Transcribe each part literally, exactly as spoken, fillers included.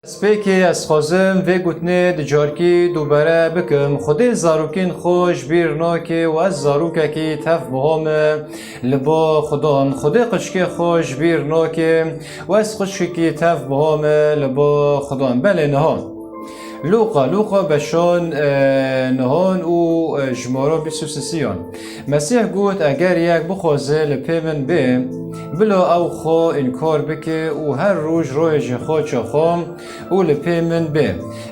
Spêkê ez xwazim vê gotinê di carkî dubare bikim. Xwedê zarokên xwe ji bîr nake û ez zarokekî tev buha me li ba Xudan. Xwedê qişkê xwe ji bîr nake û ez qişkekî tev buha me li ba Xudan. Belê niha. Lûqa, Lûqa beşan, e, nihan û, e, jimara bîst û sisiyan. Mesîh got, eger yek bixwaze li pê min bê, bila ew xwe înkar bike û her roj royê ji xaça xwe û li pê min bê.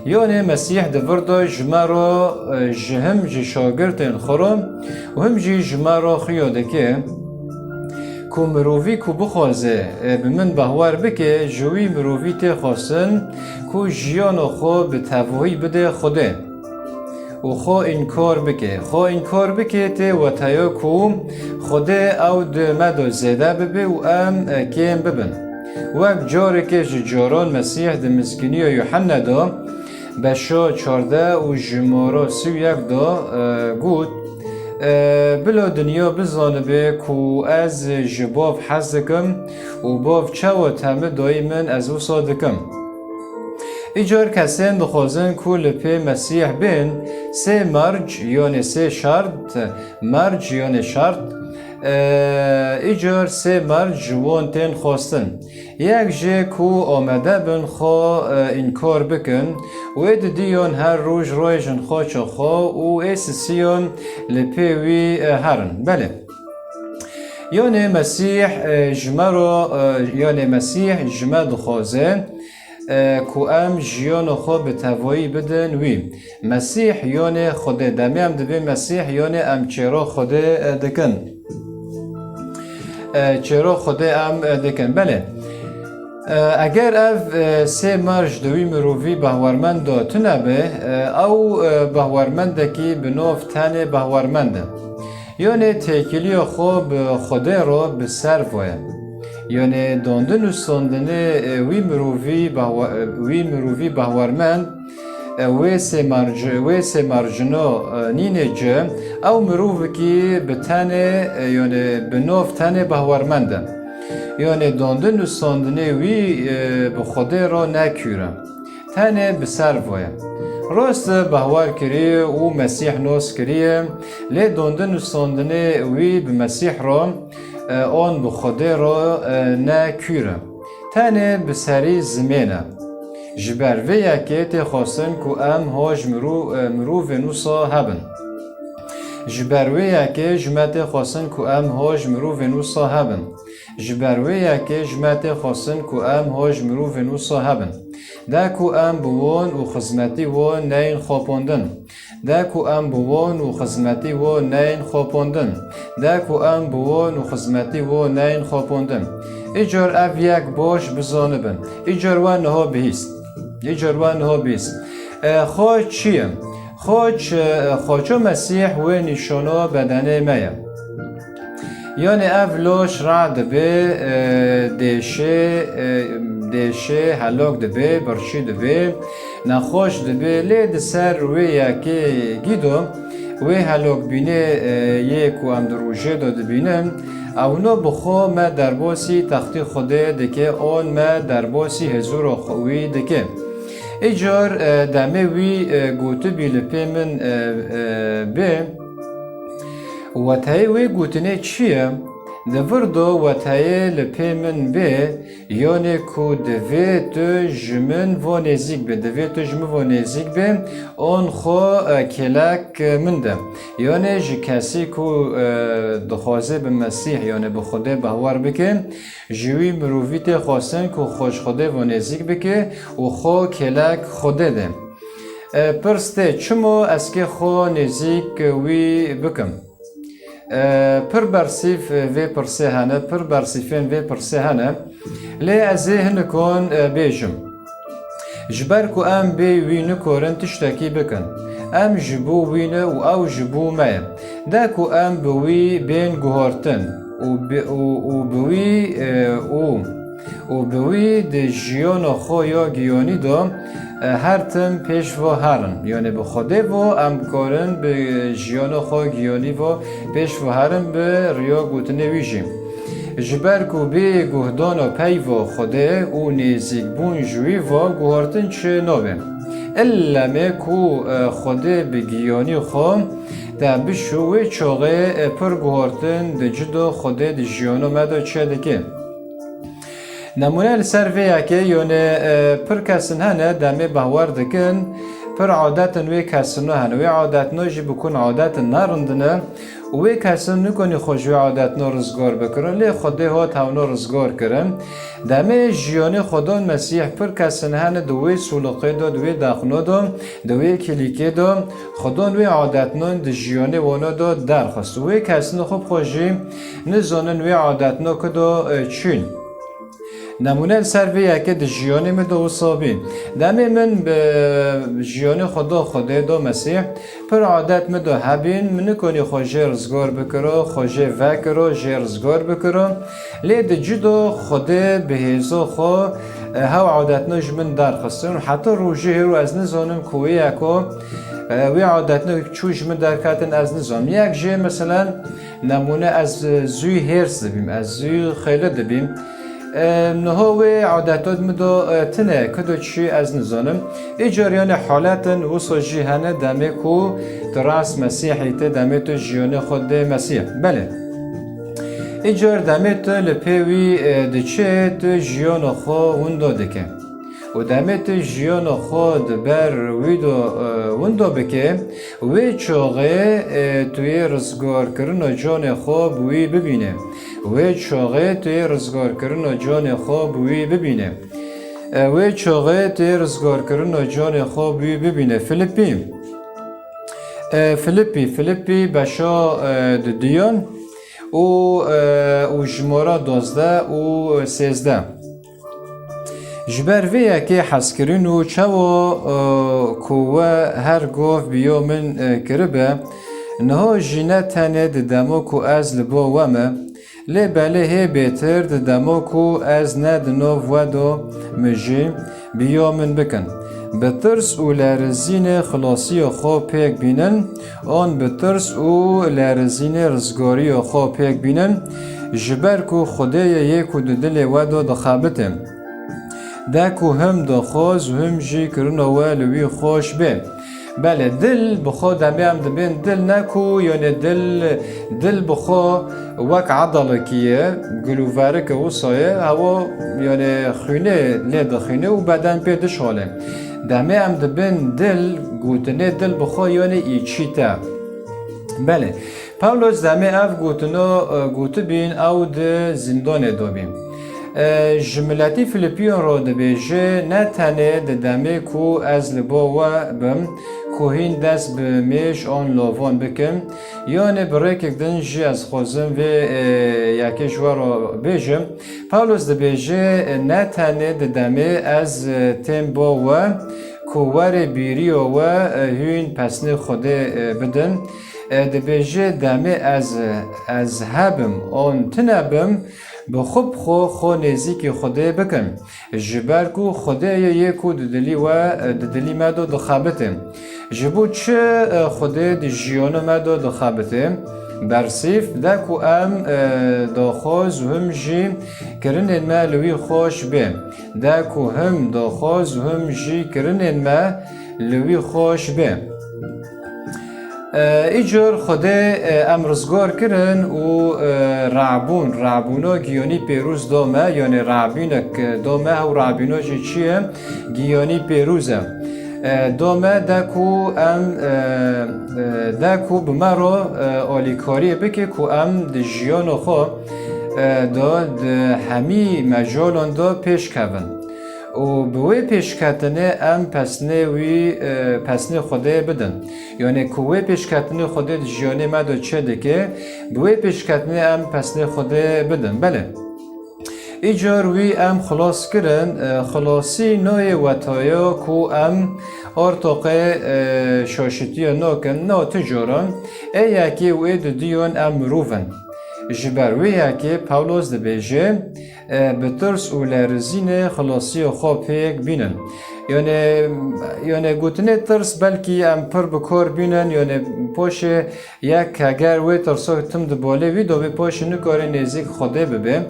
Yanê Mesîh di vir de ji me re, e, ji him ji şagirtên xwe re û him jî ji me re xuya dike ku mirovî ku bixwaze, e, bi min bahwer bike, ji wî mirovî tê xwestin ku jiyana xwe bi tevahî bide Xwedê û xwe înkar bike. Xwe înkar bike tê weteya ku Xwedê ew di me de zêde bibe û em, e, kêm bibin. Wek careke ji caran Mesîh di Mizgîniya Yuhenne de beşa çardeh û jimara sî û yek de, e, got, e, bila dinya bizanibe ku ez ji Bav hez dikim û Bav çawa temî dayî min ez wisa dikim. Îcar kesên dixwazin ku li pê Mesîh bên, sê merc, yanê sê şert, merc, yanê şert, e, îcar sê merc ji wan tên xwestin. Yek jê ku amade bin xwe, e, înkar bikin, wê didiyan her roj royê jin xaça xwe û ê sisiyan li pê wî, e, herin. Belê. Yanê Mesîh, e, ji me re, e, yanê Mesîh ji me dixwaze, e, ku em jiyana xwe bi tevayî bidin wî. Mesîh yanê Xwedê, demê em dibê Mesîh yanê em çêra Xwedê, e, dikin. E, çêra Xwedê em, e, dikin. Belê. E, eger ev, e, sê merc di wî mirovî bahwermend de tune be, e, ew, e, bahwermendekî bi nav tenê bahwermend e. Yanê têkiliya xwe bi Xwedê re bi ser ve ye. Yanê dandin û standinê, e, wî mirovî bahwe-, e, wî mirovî bahwermend, e, wê sê merc-, wê sê mercina, e, nînê ci, ew mirovekî bi tenê, e, yanê bi nav tenê bahwermend e. Yanê dandin û standinê wî, e, bi Xwedê re ne kûr e. Tenê bi ser ve ye. Rast e, bahwer kiriye û Mesîh nas kiriye, lê dandin û standinê wî bi Mesîh re, e, an bi Xwedê re, e, ne kûr e. Tenê bi serî zimên e. Ji ber vê yekê tê xwestin ku em hoj mirû-, e, mirovên wisa hebin. Ji ber wê yekê ji me tê xwestin ku em hoj mirovên wisa hebin. Ji ber wê yekê ji me tê xwestin ku em hoj mirovên wisa hebin. De ku em bi wan û xizmetî wan neyên xapandin. De ku em bi wan û xizmetî wan neyên xapandin. De ku em bi wan û xizmetî wan neyên xapandin. Îcar ev yek baş bizanibin. Îcar we niha bihîst. Îcar we niha bihîst. E, xaç çi ye? Xaç, e, xaça Mesîh wê nîşana bedenê me ye. Yanê ev laş radibe, e, dêşê, e, dêşê helok dibe, birçî dibe, nexweş dibe, lê di ser wê yekê gîdo, wê helokbînê, e, yê ku em di rojê de dibînin, ewno bi xwe me derbasî textî Xwedê dike, an me derbasî hizûra xwe wî dike. Îcar, e, demê wî, e, gotibî li pê min, e, e, bê, Weteyê wê gotinê çi ye? Di vir de weteyê li pê min bê, yanê ku divê tu ji min vo nêzîk bê, divê tu ji min vo nêzîk bê, an xwe, e, kêlek min de. Yanê ji kesî ku, e, dixwaze bi Mesîh, yanê bi Xwedê bahwer bike, ji wî mirovî tê xwestin ku xwe ji Xwedê vo nêzîk bike û xwe kêlek Xwedê de. E, pirs tê, çima ez kê xwe nêzîk wî bikim? E, pir bersîf vê pirsê hene, pir bersîfên vê pirsê hene. Lê ez ê hinikan, e, bêjim. Ji ber ku em bê wî nikorin tiştekî bikin. Em ji bo wî ne û ew ji bo me ye. De ku em bi wî bên guhartin û bi, û, û bi wî, e, û û bi wî di jiyana xwe ya giyanî de, e, her tim pêş ve herin. Yanê bi Xwedê ve em karin bi jiyana xwe giyanî ve pêş ve herin bi riya gotinê wî jî. Ji ber ku bê guhdana peyva Xwedê û nêzîkbûn ji wî ve guhartin çi nabe. Îllemê ku, e, Xwedê bi giyanî xwe te bişo, wê çaxê, e, pir guhartin di cida Xwedê di jiyana me de çêdike. Nemûne li ser vê yekê, yonê, e, pir kesin hene, demê behwer dikin, pir adetin wê kesino hene. Wê adetno jî bikun adetin nerindine. Û wê kesin nikonî xwe ji wê adetno rizgar bikirin, lê Xwedê hat hewno rizgar kirin. Demê jiyanê Xwedon Mesîh pir kesin hene di wê sûliqê de, di wê dexno de, di wê kilîkê de, Xwedon wê adetnon di jiyanê wana de derxist. Û wê kesin xwe bi xwe jî nizanin wê adetno ku de, e, çûn. Nemûne li ser vê yekê di jiyanê min de wisa bî. Demê min bi jiyanê xwe da Xwedê, da Mesîh, pir adet min de hebîn, min nikonî xwe jê rizgar bikiro, xwe jê vekiro, jê rizgar bikiro. Lê di cida Xwedê bi hêza xwe, e, hew adetno ji min derxistin. Heta rojê hêro ez nizanim ku wê yeko, e, wê adetno çû ji min derketin ez nizanim. Yek jê, meselen, Nemûne ez, e, zû hêrs dibîm, ez zû xêli dibîm. E, niha wê adetot min de, e, tine, kudo çi ez nizanim. Îcar yanê haletin wisa jî hene demê ku tu rast Mesîhî te, demê tu jiyanê xwe dê Mesîh. Belê. Îcar demê tu li pê wî, e, diçe, tu jiyana xwe winda dike. Û demê tu jiyana xwe di ber wî de, e, winda bike, wê çaxê, e, tu yê rizgarkirina canê xwe bi wî bibîne. Wê çaxê tu yê rizgarkirina canê xwe bi wî bibîne. E, wê çaxê tu yê rizgarkirina canê xwe bi wî bibîne. Filipî. E, Filipî, Filipî beşa, e, duduyan û, e, û jimara duwazdeh û sêzdeh. Ji ber vê yekê hezkirin û çawa, e, ku we her gov bi yo min, e, kiribe, niha jî ne tenê di demo ku ez li bo we me, lê belê hê bêtir di demo ku ez ne di nav we do me jî bi yo min bikin. Bi tirs û lerizînê xilasîya xwe pêk bînin, an bi tirs û lerizînê rizgariya xwe pêk bînin, ji ber ku Xwedê ye yê ku di dilê we de dixebite. De ku him daxwaz û him jî kirina we li wî xweş be. Belê, dil bi xwe demê em dibên dil ne ku, yanê dil, dil bi xwe wek edalekî ye, gilûverike wisa ye, hewa, yanê xwînê lê dixwîne û beden pê dişale. Demê em dibên dil, gotinê dil bi xwe yanê îçît e. Belê. Pawlos demê ev gotino, e, gotibîn, ew di zîndanê de bî. E, ji miletî Filipiyon re dibêje, ne tenê di demê ku ez li bo we bim, ku hîn dest bi mêj an lovan bikim, yanê bi rêkek din jî ez xwazim vê, e, yekê ji we re bêjim. Pawlos dibêje, ne tenê di demê ez, e, têm bo we, ku werê bîriyo we, e, hûn pesnê Xwedê, e, bidin. E, dibêje, demê ez, ez hebim, on tune bim, bi xwe bi xwe xwe nêzîkî Xwedê bikin. Ji ber ku Xwedê ye yê ku di dilî we, e, di dilî me de dixebite. Ji bo çi, e, Xwedê di jiyana me de dixebite? Bersîf, de ku em, e, daxwaz û him jî kirinên me li wî xweş be. De ku him daxwaz û him jî kirinên me li wî xweş be. E, îcar Xwedê, e, em rizgar kirin û, e, rabûn, rabûna giyanî pêrûz da me, yanê rabînek, e, da me, ew rabîna jî çi ye? Giyanî pêrûz e. E, da me de ku em, e, e, de ku bi me re, e, alîkariyê bike ku em di jiyana xwe, e, de di hemî mecalan de pêş kevin. Û bi wê pêşketinê em pesnê wî, e, pesnê Xwedê bidin. Yanê ku wê pêşketinê Xwedê di jiyanê me de çêdike, bi wê pêşketinê em pesnê Xwedê bidin. Belê. Îcar wî em xilas kirin, e, xilasî nayê wetaya ku em artoqê, e, şaşitiya nakin, na tu caran, ê yekê û ê dudiyan em mirov in. Ji ber wê yekê Pawlos dibêje, e, bi tirs û lerizînê xilasiya xwe pêk bînin. Yone, yone gotinê tirs belkî em pir bi kor bînin, yone poşê yek heger wê tirso tim di bolê wî do wê poşê nikare nêzîk Xwedê bibe.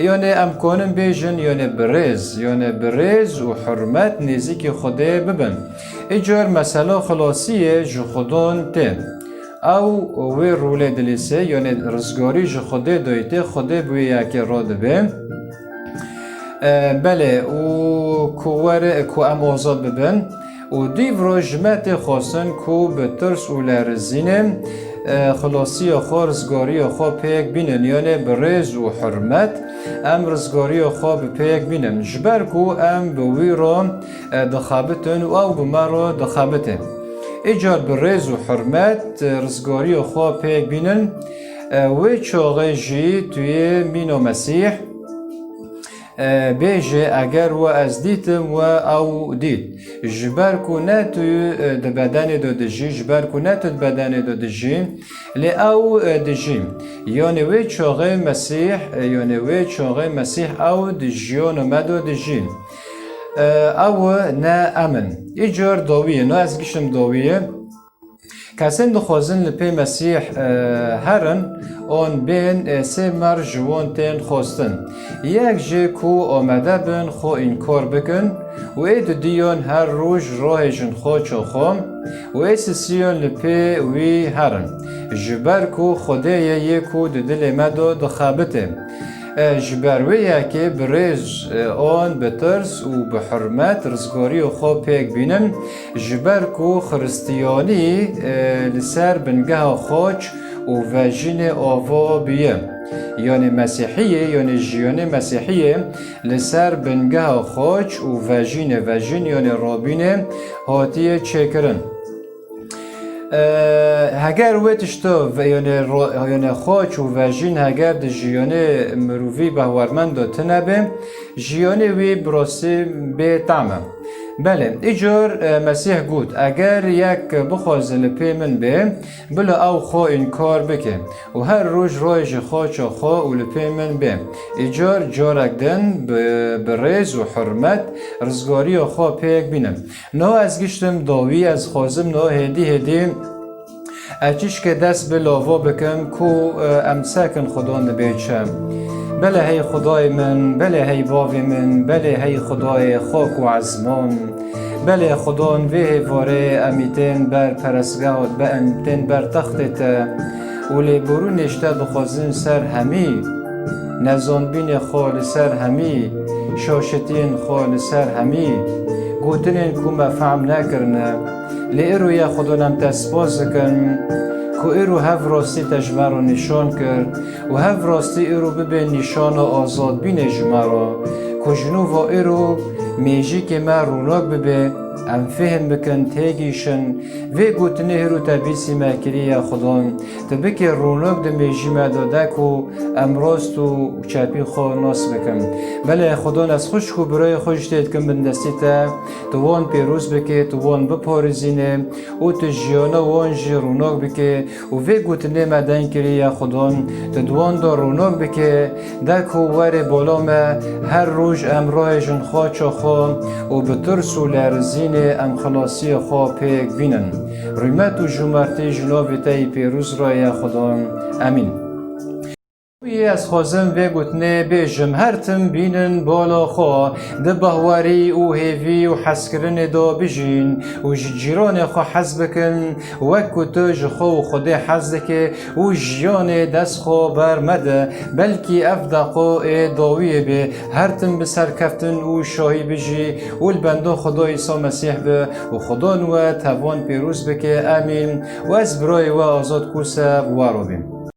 Yone em konin bêjin, yone bi rêz, yone bi rêz û hurmet nêzîkî Xwedê bibin. Îcar mesela xilasiyê ji Xwedon tê. Ew wê rûlê dilîse, yone rizgarî ji Xwedê doytê, Xwedê bi wê yekê radibe. E, belê, û ku were, ku em azad bibin. Û dîv roj ji me tê xwestin ku bi tirs û lerizînê, e, xilasiya xwe, rizgariya xwe pêk bînin, yanê bi rêz û hurmet em rizgariya xwe bi pêk bînin. Ji ber ku em bi wî re, e, dixebitin û ew bi me re dixebite. Îcar bi rêz û hurmet, e, rizgariya xwe pêk bînin. E, wê çaxê jî tu yê mîna Mesîh. E, bêje, eger we ez dîtim, we ew dît. Ji ber ku ne tu, e, di bedenê de dijî, ji ber ku ne tu di bedenê de dijî, lê ew, e, dijî. Yanê wê çaxê Mesîh, e, yanê wê çaxê Mesîh ew di jiyana me de dijî. E, ew ne em in. Îcar dawiyê, no ez giştim dawiyê. Kesên dixwazin li pê Mesîh, e, herin, on bên, e, sê merc ji wan tên xwestin. Yek jê ku amade bin xwe înkar bikin û ê dudiyan her roj rahêjin xaça xwe û ê sisiyan li pê wî herin. Ji ber ku Xwedê ye yê ku di dilê me de dixebite. E, ji ber wê yekê bi rêz, e, an bi tirs û bi hurmet rizgariya xwe pêk bînin, ji ber ku Xiristiyanî, e, li ser bingeha xaç û vejînê ava bûye. Yanê Mesîhiyê, yanê jiyanê Mesîhiyê li ser bingeha xaç û vejînê, vejîn yanê rabînê hatiye çêkirin. E, heger wê tişta ve-, yanê ro-, yanê xaç û vejîn heger di jiyanê mirovî behwermend de tune be, jiyanê wî bi rastî bê tam e. Belê, îcar, e, Mesîh got, eger yek bixwaze li pê min bê, bila ew xwe înkar bike û her roj rojê xaça xwe û li pê min bê. Îcar carek din bi, bi rêz û hurmet rizgariya xwe pêk bînin. No ez giştim dawî, ez xwazim no hêdî hêdî ez çişkê dest bi lava bikim ku, e, em sekin Xudan dibê çi. Belê hey Xudayê min, belê hey bavê min, belê hey Xudayê xak û ezman. Belê Xudan vê hêvarê em ê tên ber perestgeha, be em tên ber textê te û lêborûnê ji te dixwazin ser hemî. Nezanbînê xwe li ser hemî, şaşitiyên xwe li ser hemî, gotinên ku me fehm nekirine. Lê îro ya Xudan em te spas dikin ku îro hev rastî te ji me re nîşan kir û hev rastî îro bibe nîşana azadbînê ji me re, ku ji nû ve îro mêjîkê me rûnak bibe, em fêhm bikin, têgihîşin. Vê gotinê hîro te bîsî me kiriye ya Xudan. Tu bikê rûnok di mêjî me de de ku em rast û çepî xwe nas bikin. Belê Xwedon ez xwişk û birayê xwe ji tê dikim bin destî te, tu wan pêroz bikê, tu wan biparêzînê û tu jiyana wan jî rûnok bikê û vê gotinê me deng kirî ya Xwedon, tu di wan de rûnok bikê, de ku werê bala me her roj em rahêjin xaça xwe û bi tirs û lerizînê em xilasiya xwe pêk bînin. Rûmet û cûmertî ji navê te yî pêroz re ye Xudan. Emîn. Wî ez xwazim vê gotinê bêjim, her tim bînin bala xwe, di bahwerî û hêvî û hezkirinê de bijîn û ji cîranê xwe hez bikin, wek ku tu ji xwe û Xwedê hez dike û jiyanê dest xwe ber mede, belkî ev deqo ê dawiyê be, her tim bi serkeftin û şahî bijî û li benda Xweda Îsa Mesîh be û Xweda we tevan pêroz bike. Emîn. Û ez birayê we Azad Kûse bi we re bîm.